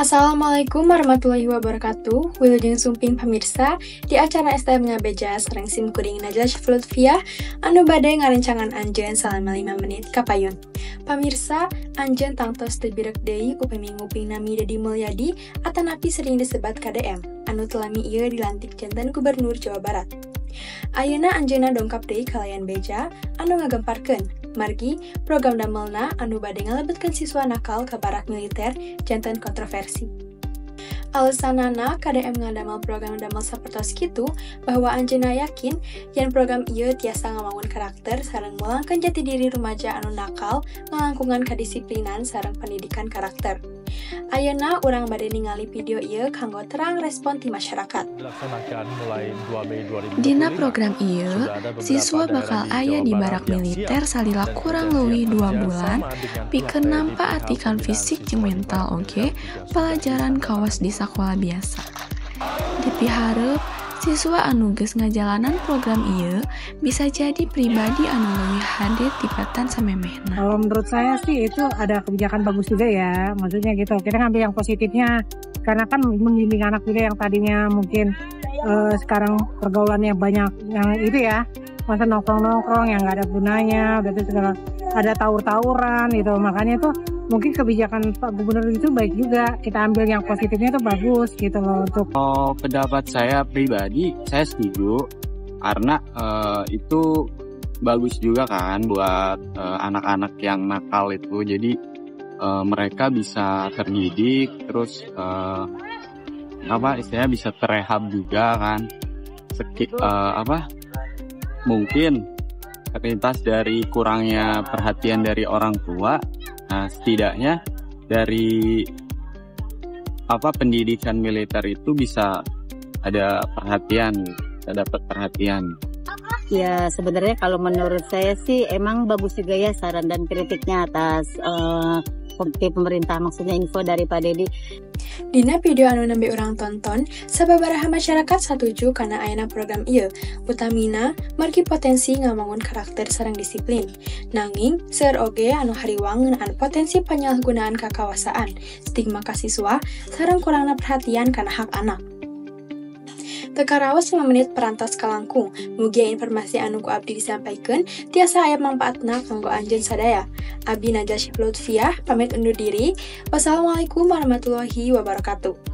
Assalamualaikum warahmatullahi wabarakatuh. Wilujeng sumping, pamirsa, di acara STM Ngabeja sareng sim kuring, Najla Lutfiah, anu bade ngarencangan anjeun selama 5 menit kapayun. Pamirsa, anjeun tangtos teu birek deui upami nguping nami Dedi Mulyadi atanapi sering disebat KDM anu teu lami ieu dilantik janten Gubernur Jawa Barat. Ayeuna anjeunna dongkap deui kalayan beja anu ngagemparkeun margi program damelna anu bade ngalebetkeun siswa nakal ka barak militer janten kontroversi. Alesanana KDM ngadamel program damel sapertos kitu bahwa anjeunna yakin yen program ieu tiasa ngawangun karakter sareng mulangkeun jati diri rumaja anu nakal, ngalangkungan kadisiplinan sareng pendidikan karakter. Ayeuna urang bade ningali video ieu kanggo terang respon ti masyarakat. Dilaksanakan mulai 2 Mei 2025. Dina program ieu, Sudah ada beberapa siswa daerah bakal di aya Jawa di Barat barak yang militer siap salila dan kurang sudah leuwih siap 2 kerja bulan sama dengan pikeun pihak TNI nampa perihal atikan pembinaan fisik siswa jeung di mental barak oge militer juga sudah pelajaran dilaksanakan. Kawas di sakola biasa. Dipihareup siswa anu geus ngajalanan program ieu bisa jadi pribadi anu leuwih hade tibatan samemehna. Kalau menurut saya sih itu ada kebijakan bagus juga ya, maksudnya gitu. Kita ngambil yang positifnya, karena kan membimbing anak juga yang tadinya mungkin sekarang pergaulannya banyak yang itu ya, masa nongkrong-nongkrong yang nggak ada gunanya, udah itu segala ada tawur-tawuran gitu. Makanya itu mungkin kebijakan Pak Gubernur itu baik juga. Kita ambil yang positifnya itu bagus gitu loh untuk Oh, pendapat saya pribadi, saya setuju karena itu bagus juga kan buat anak-anak yang nakal itu. Jadi mereka bisa terdidik, terus apa istilahnya, bisa terehab juga kan. Apa? Mungkin terlintas dari kurangnya perhatian dari orang tua. Nah, setidaknya dari apa, pendidikan militer itu bisa ada perhatian, bisa dapat perhatian. Ya, sebenarnya kalau menurut saya sih emang bagus juga ya saran dan kritiknya atas pemerintah, maksudnya info dari Pak Dedi. Dina video anu nembe urang tonton, sababaraha masyarakat satuju kana ayana program ieu, utamina margi potensi ngawangun karakter sareng disiplin. Nanging, seueur oge anu hariwang ngeunaan potensi penyalahgunaan kakawasaan, stigma ka siswa, sareng kurangna perhatian kana hak anak. Teu karaos 5 menit parantos kalangkung, mugia informasi anu ku abdi disampaikeun tiasa aya mangpaatna kanggo anjeun sadaya. Abdi, Najla Lutfiah, pamit undur diri. Wassalamualaikum warahmatullahi wabarakatuh.